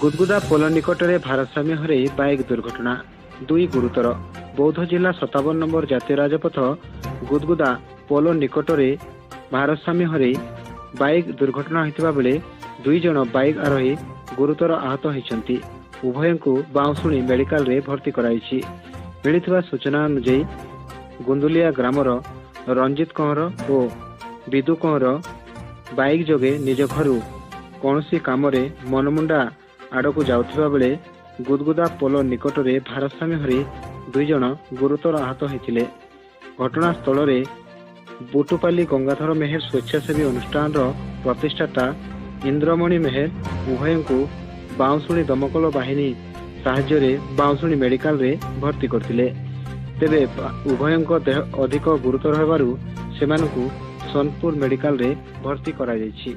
ଗୁଦଗୁଦା ପୋଲ ନିକଟରେ ଭାରସାମ୍ୟ ହରାଇ ବାଇକ୍ ଦୁର୍ଘଟଣା, 2 ଗୁରୁତର। ବୌଦ୍ଧ ଜିଲ୍ଲା 57 ନମ୍ବର ଜାତୀୟ ରାଜପଥ ଗୁଦଗୁଦା ପୋଲ ନିକଟରେ ଭାରସାମ୍ୟ ହରାଇ ବାଇକ୍ ଦୁର୍ଘଟଣା ହୋଇଥିବା ବେଳେ 2 ଜଣ ବାଇକ୍ ଆରୋହୀ ଗୁରୁତର ଆହତ ହୋଇଛନ୍ତି। ଉଭୟଙ୍କୁ ବାଉଁଶୁଣି ମେଡିକାଲରେ ଭର୍ତ୍ତି କରାଯାଇଛି। ମିଳିଥିବା ସୂଚନା ଅନୁଯାୟୀ ଗୁନ୍ଦୁଲିଆ ଗ୍ରାମର ରଞ୍ଜିତ କହଁର ଓ ବିଦୁ କହଁର ବାଇକ୍ ଯୋଗେ ନିଜ ଘରୁ କୌଣସି କାମରେ ମନମୁଣ୍ଡା ଆଡ଼କୁ ଯାଉଥିବା ବେଳେ ଗୁଦଗୁଦା ପୋଲ ନିକଟରେ ଭାରସାମ୍ୟ ହରାଇ 2 ଜଣ ଗୁରୁତର ଆହତ ହୋଇଥିଲେ। ଘଟଣାସ୍ଥଳରେ ବୁଟୁପାଲି ଗଙ୍ଗାଧର ମେହେର ସ୍ୱେଚ୍ଛାସେବୀ ଅନୁଷ୍ଠାନର ପ୍ରତିଷ୍ଠାତା ଇନ୍ଦ୍ରମଣି ମେହେର ଉଭୟଙ୍କୁ ବାଉଁଶୁଣି ଦମକଳ ବାହିନୀ ସାହାଯ୍ୟରେ ବାଉଁଶୁଣି ମେଡିକାଲରେ ଭର୍ତ୍ତି କରିଥିଲେ। ତେବେ ଉଭୟଙ୍କ ଦେହ ଅଧିକ ଗୁରୁତର ହେବାରୁ ସେମାନଙ୍କୁ ସୋନପୁର ମେଡିକାଲରେ ଭର୍ତ୍ତି କରାଯାଇଛି।